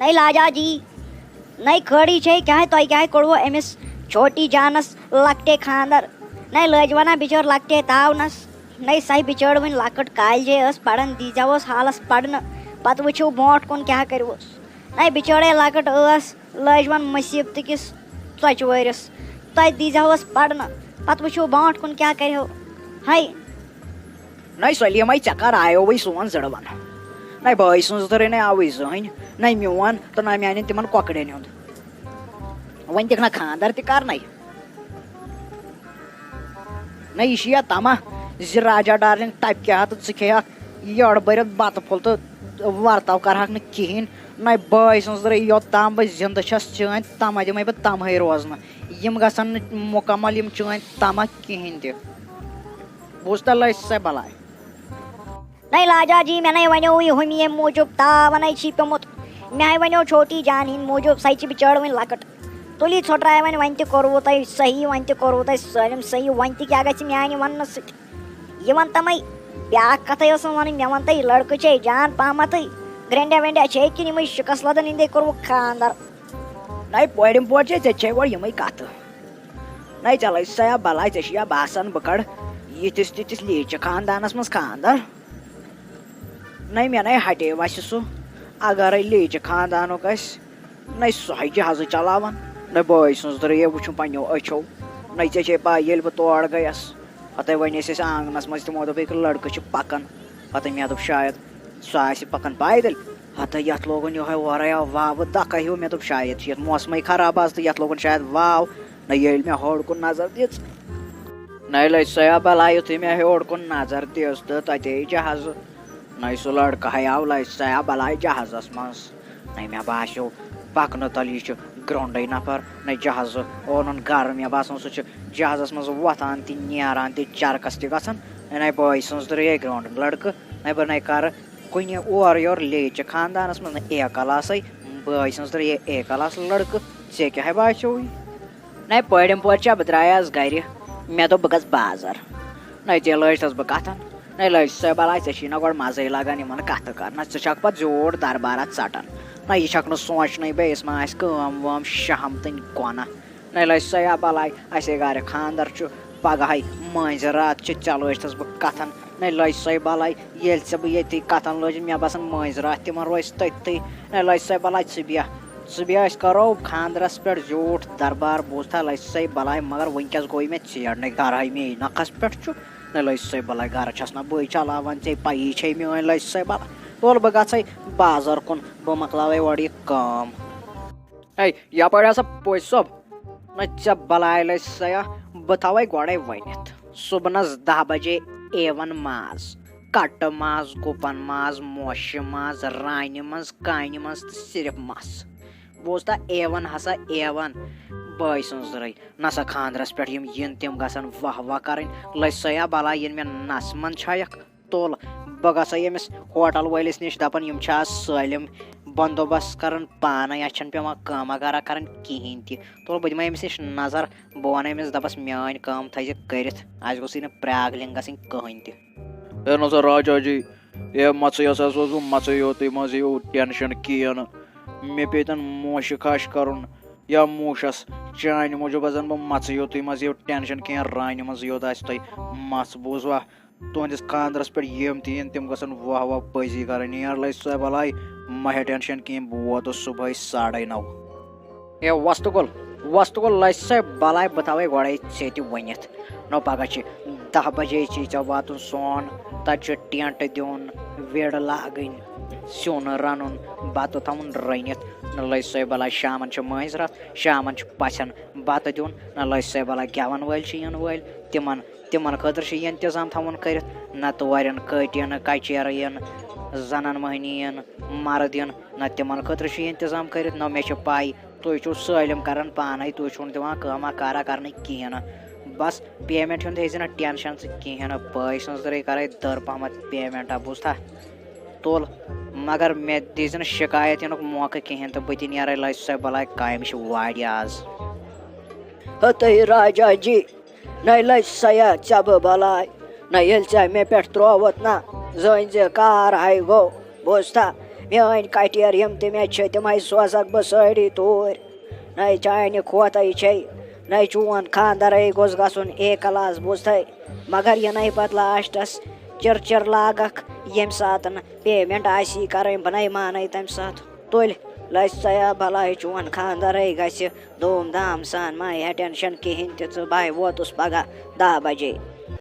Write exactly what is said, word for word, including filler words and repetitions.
ہے لاجا جی، نَے کھٲڑی چھے کیٛاہ، تۄہہِ کیٛاہ کوٚروٕ أمِس چھوٹی جانَس لۄکٹے خانٛدر؟ نَے لٲج وَنا بِچٲر لۄکٹے تاونَس، نَے سَے بِچٲر وٕنۍ لۄکٕٹ، کالجے ٲس پَران، دیٖزیوس حالَس پَرنہٕ، پَتہٕ وٕچھِو برونٛٹھ کُن کیٛاہ کٔرِوُس۔ نَے بِچٲرے لۄکٕٹ ٲس، لٲج وَن مُصیٖبتہٕ کِس ژۄچہِ وٲرِس، تۄہہِ دیٖزیوس پَرنہٕ، پَتہٕ وٕچھِو برونٛٹھ کُن کیٛاہ کٔرِو۔ ہے، نَے سلیٖمَے، ژےٚ کَر آیووٕے سون زِڑٕ وَن؟ نَے بٲے سٕنٛز دٕرٕے نَے آوٕے زٕہٕنۍ، نَے میون تہٕ نَے میٛانٮ۪ن تِمَن کۄکرٮ۪ن ہُنٛد۔ وۄنۍ دِکھ نہ خانٛدر تہِ کَرنَے۔ نَے یہِ چھِ یا تَمہ زِ راجا ڈارلِنٛگ ٹَپہِ کیٛاہ تہٕ ژٕ کھیٚیہِ ہَکھ یٔڑ بٔرِتھ بَتہٕ پھوٚل تہٕ وَرتاو کَرٕ ہَکھ نہٕ کِہیٖنۍ۔ نَے بٲے سٕنٛز دٕرٕے، یوٚت تام بہٕ زِندٕ چھَس چٲنۍ، تَمہ دِمَے بہٕ تَمہٕے روزنہٕ۔ یِم گژھن نہٕ مُکمل یِم چٲنۍ تَمہ کِہیٖنۍ تہِ۔ بوٗزتھا لٔج سۄے بَلاے؟ نَے لاجا جی، مےٚ نَے وَنیو یہِ ہُمہِ ییٚمہِ موٗجوٗب تاو وَنَے چھی پیوٚمُت۔ مےٚ ہَے وَنیو چھوٹی جان ہِنٛدۍ موٗجوٗب، سَے چھِ بِچٲر وٕنۍ لۄکٕٹ۔ تُلی ژھۄٹراے وۄنۍ، وۄنۍ تہِ کوٚروٕ تۄہہِ صحیح، وۄنۍ تہِ کوٚروٕ تۄہہِ سٲلِم صحیح، وۄنۍ تہِ کیٛاہ گژھِ میٛانہِ وَننہٕ سۭتۍ؟ یہِ وَن تَمَے، بیٛاکھ کَتھَے ٲسٕم وَنٕنۍ، مےٚ وَن تہٕ یہِ لٔڑکہٕ چھے جان پَہمَتھٕے، گرٛنٛڈیا وٮ۪نٛڈیا چھے کِنہٕ یِمَے شِکَس لَدَن ہِنٛدے کوٚرمُت خانٛدر؟ نَے پورِم پورچے، ژےٚ چھے گۄڈٕ یِمَے کَتھٕ۔ نَے ژےٚ لَگہِ سا یا بَلاے، ژےٚ چھِ یا باسان بہٕ کَڑٕ یِتھِس تِتھِس لیٖچہِ خانٛدانَس منٛز خانٛدر؟ نَے مےٚ نَے ہَٹے وَسہِ سُہ، اَگَرَے لیٖچہِ خانٛدانُک آسہِ۔ نَے سُہ ہَے جہازٕ چلاوان، نَے بٲے سٕنٛز درٛے وٕچھُن پنٛنیو أچھو۔ نَے ژےٚ چھے پَے، ییٚلہِ بہٕ تور گٔیَس، ہَتَے وۄنۍ ٲسۍ أسۍ آنٛگنَس منٛز، تِمو دوٚپ، ییٚکہِ لٔڑکہٕ چھِ پَکان۔ ہَتَے مےٚ دوٚپ، شاید سُہ آسہِ پَکان پیدٔلۍ۔ ہَتَے یَتھ لوگُن یِہوٚے اورَے آو واوٕ دَکہٕ ہیوٗ۔ مےٚ دوٚپ، شاید چھِ یَتھ موسمٕے خراب آز تہٕ یَتھ لوگُن شاید واو۔ نَے ییٚلہِ مےٚ ہیوٚر کُن نظر دِژ، نَے لٔج سۄ یا بَلاے، یُتھُے مےٚ ہیوٚر کُن نظر دِژ تہٕ تَتے جہازٕ۔ نَے سُہ لٔڑکہٕ ہَے آو لَجہِ سیا بَلاے جہازَس منٛز۔ نَے مےٚ باسیو پَکنہٕ تَل یہِ چھُ گرٛونٛڈٕے نفر۔ نَے جہازٕ اونُن گَرٕ، مےٚ باسان سُہ چھُ جہازَس منٛز وۄتھان تہِ نیران تہِ چَرکَس تہِ گژھان۔ نَے بٲے سٕنٛز درٛے گرٛونٛڈٕنۍ لٔڑکہٕ۔ نَے بہٕ نَے کَرٕ کُنہِ اورٕ یورٕ لیچہِ خانٛدانَس منٛز نہٕ اے کلاسَے۔ بٲے سٕنٛز درٛے اے کلاس لٔڑکہٕ، ژےٚ کیٛاہ ہے باسیووُے؟ نَے پٲڑِم پورچا بہٕ درٛایس گرِ، مےٚ دوٚپ بہٕ گژھٕ بازر۔ نَے ژےٚ لٲجتھس بہٕ کتھن۔ نَے لٲج سۄے بلاے، ژےٚ چھی نہ گۄڈٕ مزے لگان یِمن کتھٕ کرنس، ژٕ چھکھ پتہٕ زیوٗٹھ دربارہ ژٹان۔ نَے یہِ چھکھ نہٕ سونچنٕے بیٚیِس ما آسہِ کٲم وٲم شہم تہٕ گۄنہ۔ نَے لٲج سۄے بلاے، اسے گرِ خاندر چھُ پگہے، مٲنزِ راتھ چھِ، ژےٚ لٲجتھس بہٕ کتھن۔ نَے لٲج سۄے بلاے، ییٚلہِ ژےٚ بہٕ ییٚتی کتھن لٲجِن، مےٚ باسان مٲنزِ راتھ تِمن روزِ تٔتھٕے۔ نَے لٲج سۄے بلاے، ژٕ بیٚہہ۔ ژٕ بیٚہہ، أسۍ کرو خاندرس پٮ۪ٹھ زیوٗٹھ دربار، بوٗزتھا لَجہِ سَے بلاے، مگر وٕنکٮ۪س گوٚو مےٚ ژیرنٕے، گرٕ ہاے مے نکھس پٮ۪ٹھ چھُ۔ نہ لَجہِ سَے بلاے، گرٕ چھَس نہ بٕے چلاوان، ژےٚ پَیی چھے میٲنۍ لَجہِ سَے بلاے۔ تُل بہٕ گژھے بازر کُن، بہٕ مۄکلاوے گۄڈٕ یہِ کٲم۔ ہے، یپٲرۍ ہسا پوٚز صٲب۔ نہ ژےٚ بلاے لَجہِ سَیا، بہٕ تھاوے گۄڈے ؤنِتھ۔ صُبنس دَہ بجے اے ون ماز، کٹہٕ ماز، گُپن ماز، موشہِ ماز، رانہِ منٛز، کانہِ منٛز تہٕ صرف مَس۔ بوٗزتھا، اے ون ہسا اے ون، بٲے سٕنٛز رٔے۔ نسا خانٛدرس پٮ۪ٹھ یِم یِن، تِم گژھن واہ واہ کرٕنۍ۔ لٔج سیا بلاے، یِن مےٚ نس منٛز چھایکھ، تُل، بہٕ گژھے ییٚمِس ہوٹل وٲلِس نِش، دپان، یِم چھا سٲلِم بندوبست کران پانے، اَسہِ چھَنہٕ پٮ۪وان کٲمہ کارا کرٕنۍ کِہیٖنۍ تہِ۔ تُل، بہٕ دِمے أمِس نِش نظر، بہٕ وَنہٕ أمِس، دَپَس، میٛٲنۍ کٲم تھٲیزِ کٔرِتھ، اَسہِ گوٚژھٕے نہٕ پرٛابلِم گژھٕنۍ کٕہٕنۍ تہِ۔ ہے نہ سا راجا جی، ہے مَژٕے ہسا سوزٕ بہٕ مَژٕے یوتُے، مہ زیو ٹٮ۪نشَن کِہیٖنۍ نہٕ۔ مےٚ پیٚیہِ تَن موشہِ کھَش کَرُن یا موشَس، چانہِ موٗجوٗب ہسا زَن بہٕ مَژٕے یوتُے، مہ زیو ٹٮ۪نشَن کِہیٖنۍ، رانہِ منٛز یوت آسہِ تۄہہِ مَژھ، بوٗزوا؟ تُہٕنٛدِس خانٛدرَس پٮ۪ٹھ یِم تہِ یِن، تِم گژھن واہ واہ پٔزی کَرٕنۍ۔ یار لَجہِ سۄے بَلاے، مہ ہےٚ ٹٮ۪نشَن کِہیٖنۍ، بہٕ ووتُس صُبحٲے ساڑَے نَو۔ ہے وۄستہٕ گوٚل، وۄستہٕ گوٚل، لَجہِ سۄے بَلاے، بہٕ تھاوَے گۄڈَے ژےٚ تہِ ؤنِتھ۔ نو پَگاہ چھِ دَہ بَجے ژےٚ واتُن سون، تَتہِ چھُ ٹٮ۪نٛٹ دیُن، وِڑ لاگٕنۍ، سیُن رَنُن، بَتہٕ تھاوُن رٔنِتھ۔ نہ لَجہِ سۄے بَلاے، شامَن چھِ مٲنٛزِ راتھ، شامَن چھِ پَژھٮ۪ن بَتہٕ دیُن۔ نہ لَجہِ سۄے بَلاے، گٮ۪وَن وٲلۍ چھِ یِنہٕ وٲلۍ، تِمَن تِمَن خٲطرٕ چھُ یہِ اِنتِظام تھاوُن کٔرِتھ، نہ تورٮ۪ن کٔٹۍ یِن، کَچیرٕ یِن، زَنان مۄہنی یِن، مَرٕد یِن، نہ تِمَن خٲطرٕ چھُ یہِ اِنتِظام کٔرِتھ، نہ مےٚ چھِ پَے، تُہۍ چھِو سٲلِم کَران پانَے، تُہۍ چھِو نہٕ دِوان کٲمہ کارا کَرنہٕ کِہیٖنۍ نہٕ۔ بَس payment ہُنٛد ہیٚزِ نہٕ tension ژٕ کِہیٖنۍ نہٕ، بٲے سٕنٛز رٔے کَرَے دٔر پَہمَتھ payment، بوٗزتھا؟ تُل، مگر مےٚ دیٖزِ نہٕ شِکایت یِنُک موقعہٕ کِہیٖنۍ تہٕ بہٕ تہِ نیرَے لَجہِ سۄے بَلاے کامہِ، چھِ واریاہ آز۔ ہتٕے راجا جی، نَے لَجہِ سَیا ژےٚ بہٕ بَلاے، نہ ییٚلہِ ژےٚ مےٚ پٮ۪ٹھ ترٛووُتھ نہ، زٲنۍ زِ کار ہاے گوٚو، بوٗزتھا؟ میٲنۍ کٹیر یِم تہِ مےٚ چھِ، تِمے سوزکھ بہٕ سٲری توٗرۍ۔ نَے چانہِ کھوتَے چھے، نَے چون خاندرے گوٚژھ گژھُن اے کلاس، بوٗزتھے؟ مگر یہِ نَے پتہٕ لاسٹس چِر چِر لاگکھ، ییٚمہِ ساتہٕ نہٕ پیمنٹ آسی کرٕنۍ، بہٕ نَے مانے تَمہِ ساتہٕ۔ تُلۍ، لٔج ژےٚ بلاے، چون خاندرے گژھِ دوٗم دام سان، مہ ہےٚ ٹینشن کِہیٖنۍ تہِ ژٕ، بہٕ ووتُس پگاہ دَہ بجے۔